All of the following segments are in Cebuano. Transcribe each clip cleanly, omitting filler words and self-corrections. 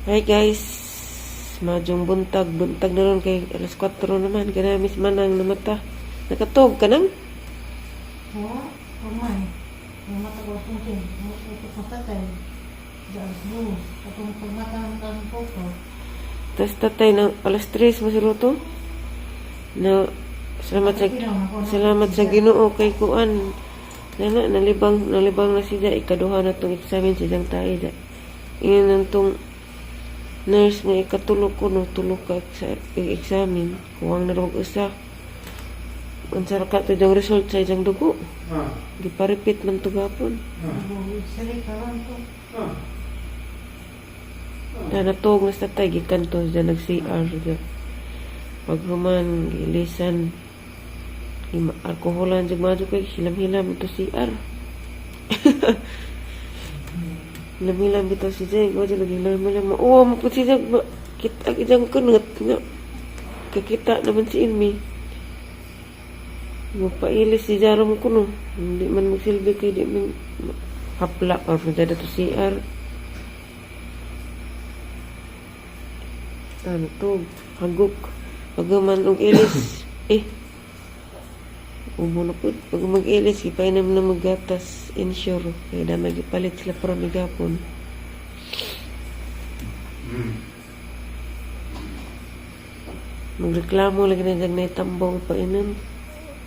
Hi guys, madyong buntag, buntag na ron kay alas 4 naman, kaya miss manang namata. Nakatog ka nang? Oo, kamay. Ang mata ko tungkin. Utok ng tatay. Diyan, bus. Atong pagmata ng kang photo. Tapos tatay ng alas 3 masiluto. Na salamat sa Ginoo kay kuan. Nana nalibang nalibang na siya, ikaduha na tong examen si jang tae da. Ingon ang tong nurse nga ikatulo ko no tulo ka examine kuwang na raw usa. Unsa ra ka to jang result sa ijang dugo? Gipa-repeat man to gapon. X-ray karon to. Na natog na sa tatay gikan to siya nag CR siya. Paghuman gilisan alkoholan jud madyo kay hilam-hilam ito CR. Hilam-hilam bitaw si Jay, ko lagi hilam-hilam. Oo, mo pud si Jay kita ijang kunot nga. Kakita naman si Inmi. Mapailis si Jarom kuno. Hindi man magsilbi kay di man hapla pa po to CR. Ano to? Hagok. Pagaman og ilis. Eh. Ubo na po. Pag mag-ilis, ipainom na maggatas. Insure. Kaya na magipalit sila para migapon. Magreklamo lagi na dyan na itambaw painom.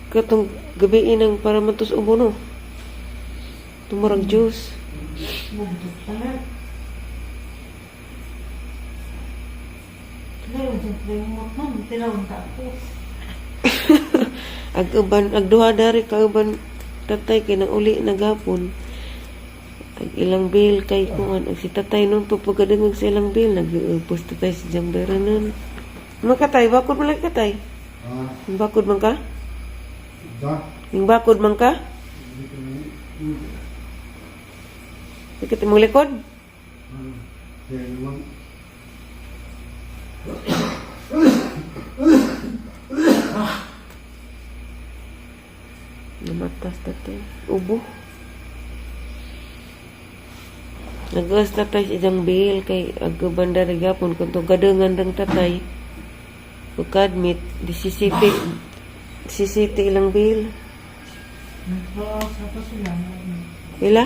Katong gabi inang para matos ubo no. Tumurag juice. Bugdot pala. Ngayon, siyempre yung man, tinawag ta ako. Ag uban ag duha dari kauban tatay kay nang uli na gapon. Ag ilang bill kay kuan ag si tatay nun po pagkadungog sa ilang bill nag-upos tatay si Jambera nun. Makatay bakod man lagi katay. Bakod man ka? Yung bakod man ka? Sakit imong likod? Namatas tatay. Ubo. Nag-uwas tatay sa isang bill kay agbanda na gapon kung to gadangan rang tatay. Pagka-admit, di CCT, CCT ilang bill. 24 hours na to sila. Ila?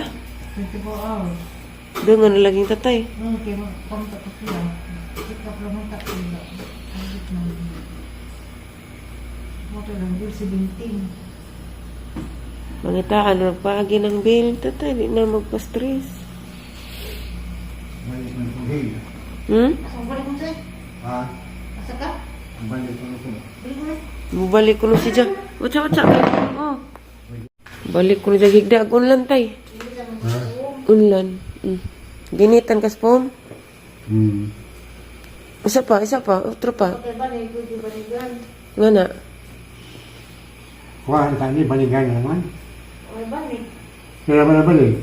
24 hours. Dangan na laging tatay. Noon, kaya magpamunta ko sila. Pick up lang ang tatlo. Ang na. Motor lang, bill 17. Mangitaan, nagpaagi ng bill. Tatay, di na magpa-stress. Balik man ko hey. Hmm? Asa balik mo sa'yo? Ha? Asa ka? Balik ko ko. Balik mo na. Balik ko na si Jack. Watsa, watsa. Oh. Balik ko na siya. Higda. Unlan tay. Ha? Unlan. Ginitan kas pom. Isa pa, isa pa. Otro pa. Okay, balik. Pwede balikan. Nga na. Kuha tani balikan naman. Okay, balik. Kaya ba na balik?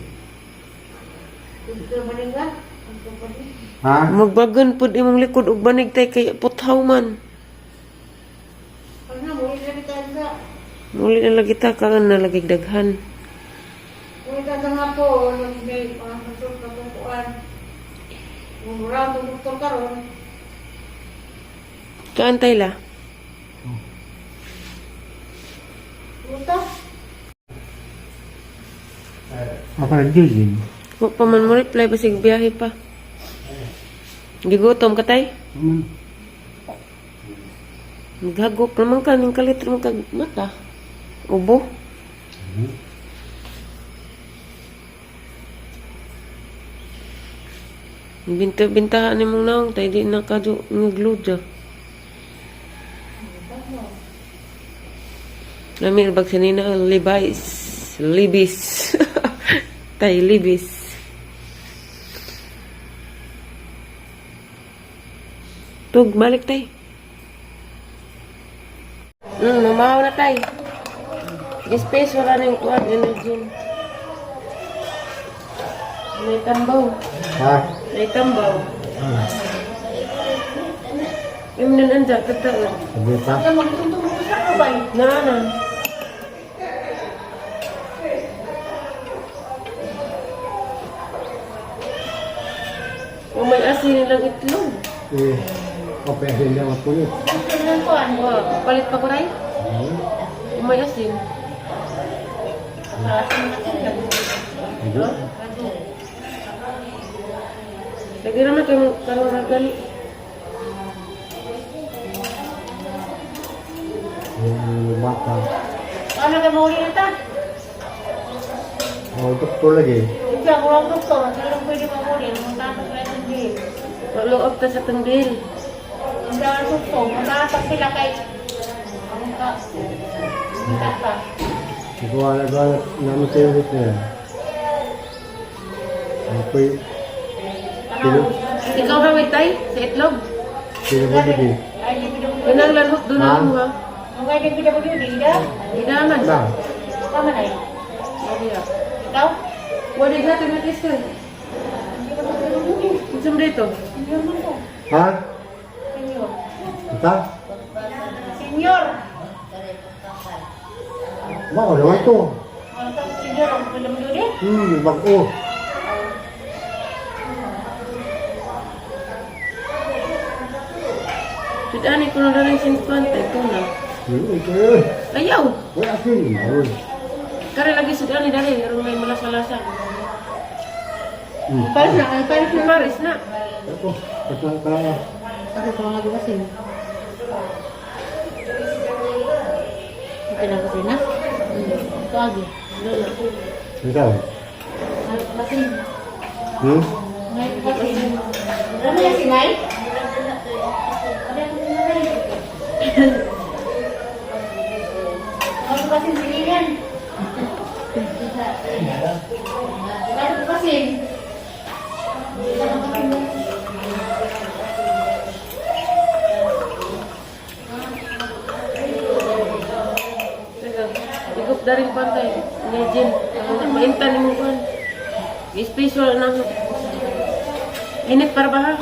Pwede ka balikan. Pwede ka balik. Ha? Magbagan pud imong likod og banig tay kay puthaw man. Pag na, muli na kita sa. Muli na lagi ta kaan na lagi daghan. Muli ta sa nga po. May mga masok na kukuan. Mura, tumuktor karon. Kaan tay la? Uta. Ako nag-jogging. Wa pa man mo reply basig biyahe pa. Gigutom ka tay? Naghagok naman ka ning kalit man kag mata. Ubo. Binta bintahan ni mong naong tay di na kadyo ngagludya. Lamir bag sinina libais libis. Tay libis. Tug balik tay. Mamaw na tay. Space wala na yung kuwan energy. May tambaw. Ha? May tambaw. Ah. Yung nananda, tataon. Sabi pa. Ano, magtuntong mo sa kabay. Na, na. Kung may asin nilang itlog. Eh, okay, asin lang ang pulit. Wow, palit pa ko rin. Kung may asin. Ayun. Lagi naman kayo karoon na gali. Yung bata. Ano ka mauli na ta? Oh, doktor lagi. Hindi ako ang doktor. Hindi lang pwede mauli. Ang tatak na itong bill. Loob ta sa tangbil. Ang dahil doktor. Ang tatak sila kay... Ang ka... Ang tatak. Gawa gawa namin tayo ulit na yan. Ako'y kilo, Ikaw hawit tay sa itlog. kilo ba di? Ay, di PWD. Kanang lanhot doon Ha? na mo ha. Ang kay DPWD, da? Di naman. Na, Tama na yun. Wala. Ikaw? Wala na tayo matlis ko. Unsa man dito? Senior man ko. Ha? Senior. Ita? Senior! Bako naman to. Ang tawag senior, ang PWD? Bago. Sud-ani ko na rin 50 ito na. Ito eh. Ayaw. Wala asin. Ayun. Kare lagi sud-ani dali aron may malasa-lasa. Paris na, ay Paris na. Paris na. Ito. Ito kaya. Ako ko nga kasi. Okay na kasi na. Ito agi. Ito. Kasi. Ngayon kasi. Ano yan si Nay? Ano yan si Nay? Ano kasi si Lilian? Ano kasi? Ano kasi? Teka, igup na rin pantay. Imagine, ako na mainta ni mo kuan. Special na. Init para ba ha?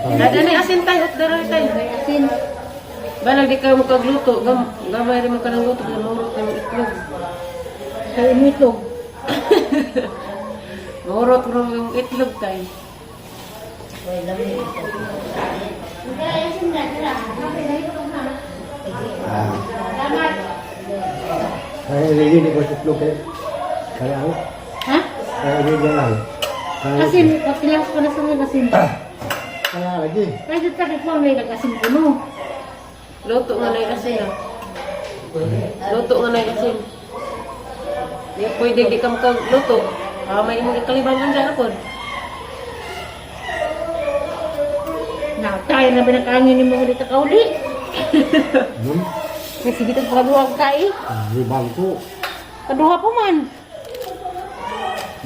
Nada ni asin tayo, at dara tayo. Asin. Balag di ka mo kagluto, gamay rin mo ka ng luto, kaya mahurot na mong itlog. Kaya mo itlog. Mahurot mo yung itlog tayo. Salamat. Kaya hindi ko sa itlog eh. Kaya ako. Ha? Kaya hindi lang. Kaya Asin, pakilang ko na sa mga asin. Kaya lagi. Kaya dito ka ko may nag-asin ko no. Luto nga na yung asin ah. Luto nga na yung asin. Di pwede di ka makagluto. Ah, may imong ikalibangan dyan ako. Na, tayo na binakangin ni mo ulit ka uli. Kasi kita pagaduha ka eh. Di bangko. Kaduha po man.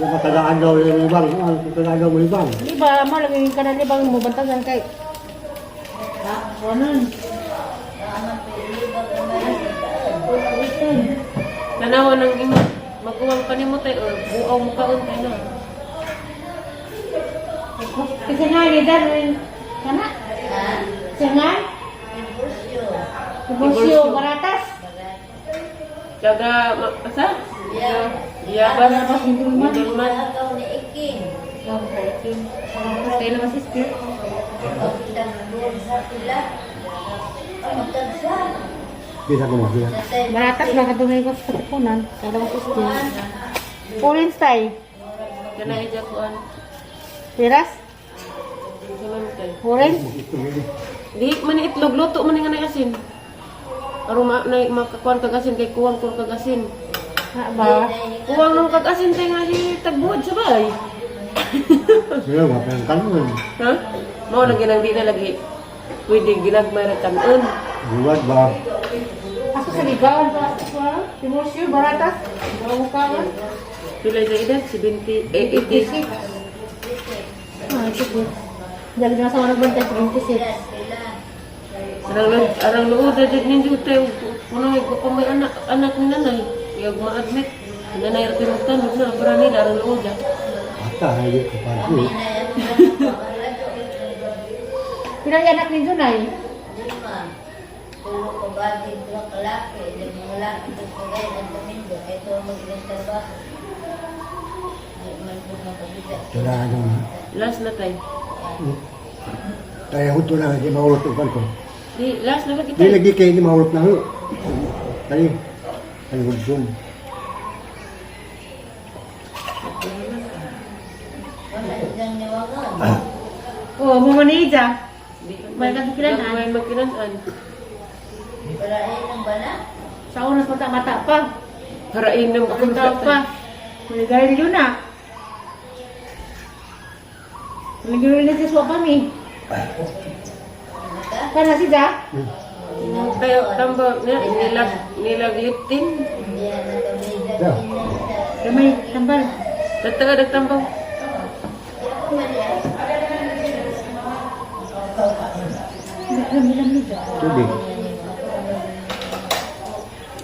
Yung katadaan daw yung ibang. Ang katadaan daw yung ibang. Di ba, malagay ka na libang mo bantagan kay. Ha, ganun. Tanawa ng imo. Maguwang pa nimo tayo. Or buaw mo kaon tayo na. Kasi nga, ni Dan, kana? Kasi nga? Tiburcio, Baratas. Kaga, asa? Yabas. Yabas, Hindulman. Hindulman. Kaya naman si Spirit. Bisa ko makita. Baratas ba kadungay ko sa katipunan? Kaya naman si Spirit. Orange tayo. Kana ija kuan. Piras? Sa man tayo. Orange? Itlog ini. Di man ni itlog luto man ni nga na asin. Aron ma na makakuan kag asin kay kuwang ko kag asin. Ha ba? Kuwang nung kag asin tay nga si tagbuod sa bay. Kaya mapang kanon. Ha? Mao lagi nang di na lagi pwede ginagmay ra kanon. Buwat ba? Aso sa ligawan pa sa Tiburcio, Baratas. Bago ka man. Pila sa edad 70 eh 80. Ah, ito po. Dali na sa mga nagbantay, 26. Arang arang luod ra jud ninyo tay kuno ko pa may anak anak ni nanay. Iyag ma-admit. Nanay ra tinutan na para ni arang luod ah. Ata, ay ko pa. Pila yung anak ni Junay? Wala na. Last na tay. Kaya huto na, hindi mahulot ang ko. Di, last na lagi Di tay. lagi kayo hindi mahulot na. Kani, kani gudson. Oh, mo manija. Di, May kakikilanan. May magkilanan. Sa oras mata-mata pa. Para inom ako Ang tao pa. May garilyo na. Nagigil na sa kami. Kana si Ja? Tayo, tambo, na, nilag, nilag liptin. Yeah. Gamay, tambal. Tataga nagtambaw. Lami-lami ja. Tubig.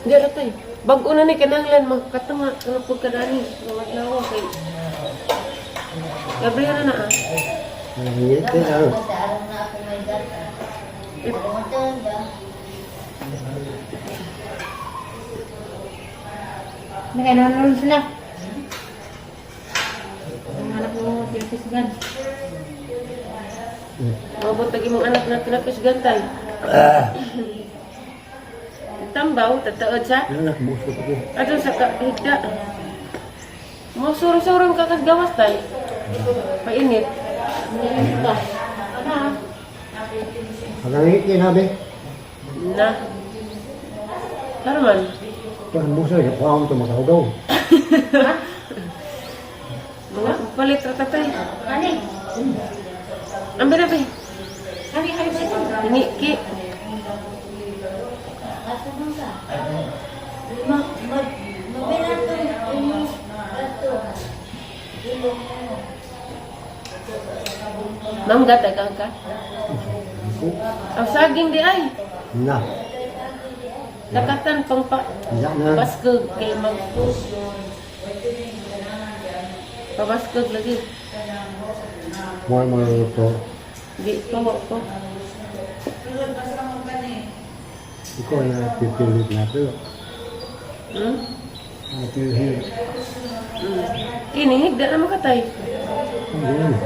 Di ra tay. Bag-o na ni kinahanglan magkatanga ano pud kadani mga kay. Gabriel na na ah. Ang ano. Nakainan sila. Ang anak mo, tinapisgan. Mabot tagi mong anak na tinapis gantay. Tambaw tataod sa Anak, busog ako. ato sa kahigda. Mo suro-suro ka kas gawas tay. Painit. Ano? Ang ngit niya nabi. Na. Tarman. Parang busog, ako ito makahugaw. Mga palit ra tatay. Ani? Ambi na be. Ani, ani ba ito? Hingi ki. Ma'am gata ka ka. Ako. Ang saging di ay. Na. Lakatan pang pa Hindi na. baskog kay mag Pabaskog lagi. Mga mga ito. Di pa wa ko. Ikaw na pipilit na ito. Napipilit. Kini higda na makatay. Hindi na.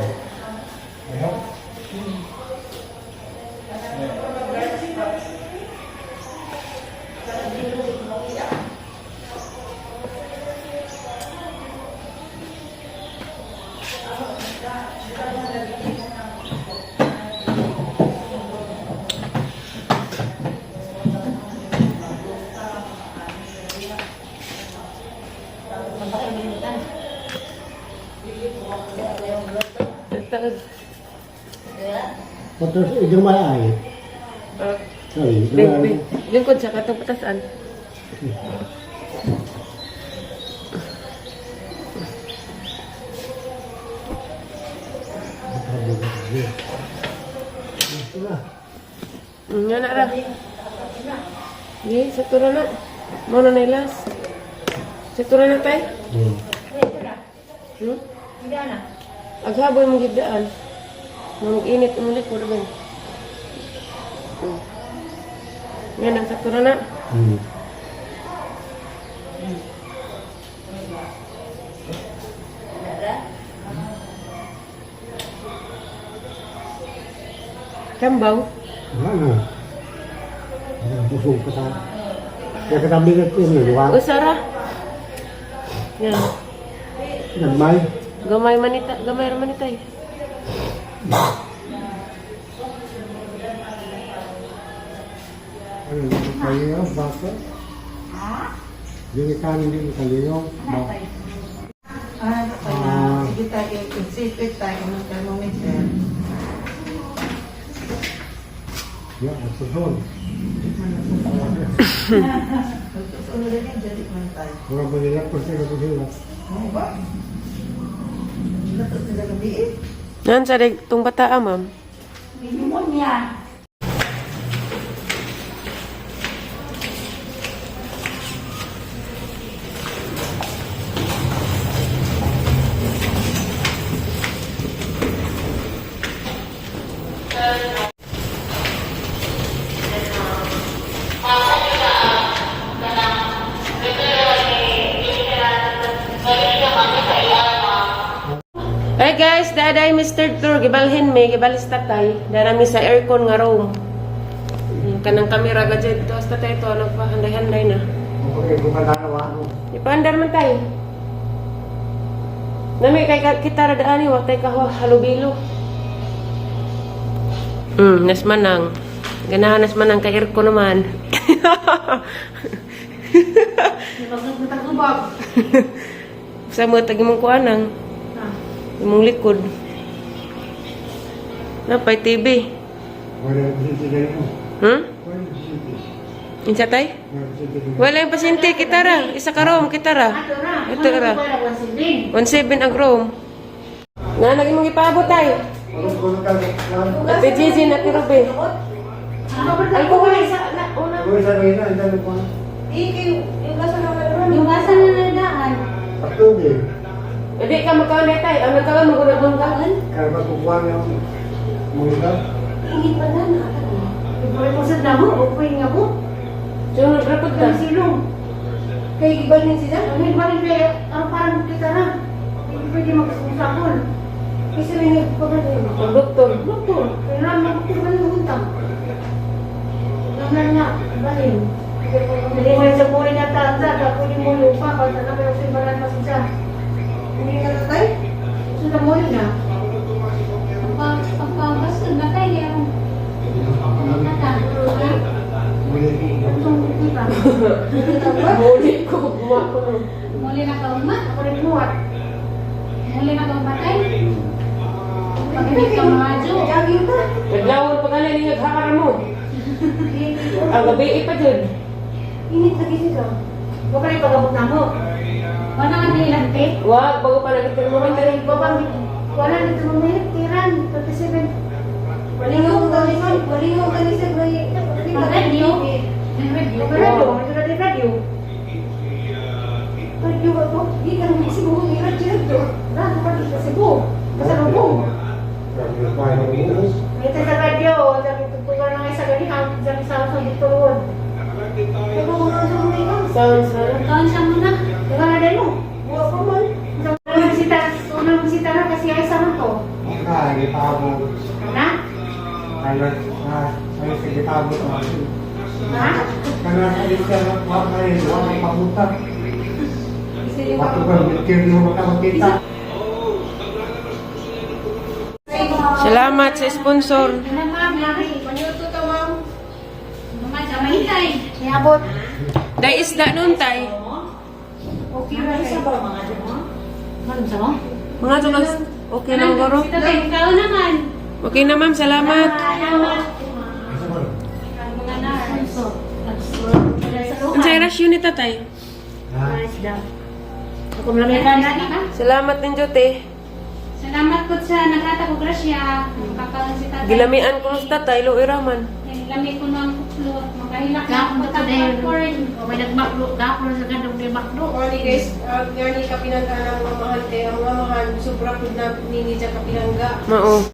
Tataod. Tapos, ito may ay. Ah, Sorry, ito big may big. Lingkod sa katong patasan. Ito na. Nga na ra. Di, sa tura na. Mo na last. Sa tura na tay. Hindi na. Aghaboy mong gidaan. Mong init umulit ko rin. Nga na, sa tura na. Tambaw. Wala na. Busog ka sa... Kaya katabi ka ito, di ba? Usara. Yan. Nagmay. Gamay manita, gamay ra manitay. Ano, kaliyo, baka? Dili ka, hindi kaliyo. Ba? Ano kaya? Ah. Sige tayo, isipit tayo ng thermometer. Ya, susun. Susunod na yan, jadi man tayo. Mura ba nila kung sino ko sila? Ano ba? Latot nila gabi eh. Nan sa tong bata ah, ma'am. Pneumonia. Dai Mr. Tour, gibalhin mi, gibalis tatay. Dara mi sa aircon nga room. Kanang kamera gadget to, hasta tayo to, nagpahanday-handay na. Okay, bukan ano. Ipaandar man tayo. Nami kay kita ra daani wa tay kaho halubilo. Nas manang. Ganahan nas manang kay aircon naman. Nagtagubag. Sa mga tag imong kuanang, Ah. imong likod. Napay TV. Wala yung pasyente ganito. Wala yung pasyente. Insa tay? Wala yung pasyente ganito. Wala yung pasyente kita ra. Isa ka room kita ra. Ato ra. Ito ra. Wala 17. 17 ang room. Na naging mong ipaabot tay. Ano ko na kami? Ate Gigi na Ruby. Alcohol sa na una. Ako sa rin ang dami ko. Yung asa na nadaan. Patuloy. Hindi ka magkaon na tay. Ang nagkaon maguragong ka. Kaya makukuha niya ang mga Init pa na na. Iboy mo sa damo, upoy nga mo. Sunod rapod ka. Kay silong. Kay ibalhin sila. Ang ibalin kay ang parang kita na. Hindi pwede mag-usapon. Kasi may nagpagano. Ang doktor. Doktor, kailangan magtutunan ng utang. Naman nga, balin. Hindi mo sa muli na tata, kapuli mo lupa, kung na kayo sa ibalan pasensya. Hindi ka tatay? So, namuli na. Pagpabasod na kayo. Nata. Itong kita. Muli ko gumawa ko. Muli na kauma. Ako rin muat. Muli na kaumatay. Pag hindi ka maadyo. Jogging ka? Naglawon pa ka na ni naghakara mo. Ang gabi pa jud. Init lagi siya. Huwag ka rin pagabot na mo. Wala nga nilante. Wag bago pa nagtermometer. Wala babang wala nito mo may tiran 37. Malingaw ko kami sa... Malingaw kami sa... Pag-radio. Nag-radio. Radio, radio, radio. Radio ba to? Di ka naman kasi buong i-radio to. Na, kapag sa Cebu. Sa Lubong. May sa radio, sabi tutugan na nga sa ganihan, sabi sa sa dito. Kaya kung ano sa mga ikaw? Sounds na. Kaon siya muna. Diba na din mo? Buwa pa man. Sa unang bisita na kasi ay sa to. Maka, ipabot. Na? Kaya, kaya sa ipabot. Ha? Kaya sa isa na wala wala pabuta. Patukan, mikir mo makakita. Salamat sa sponsor. Ano ma'am? Panyuto to, ma'am. Mama, sa mahintay. Niabot. Dai isda nun tay. Okay ra sa ba mga Ano sa mo? Mga tugas. Okay na guro. Sita tayo, ikaw naman. Okay na ma'am, salamat. Salamat. Ang mga nurse. Unsay rasyon ni tatay? Ha? Ako malamig Meron na ka? Salamat ninyo te. Salamat po sa naghatag og grasya. Makakaon si tatay. Gilamian ko sa tatay, luoy raman. Lami ko ng kuklot. Makahilak na ako sa popcorn. May nagmaklo ka, pero sa gandong may maklo. Morning guys, ngani kapinangga ng mamahan kay ang mamahan sobra pud na nini dya kapinangga. Mao.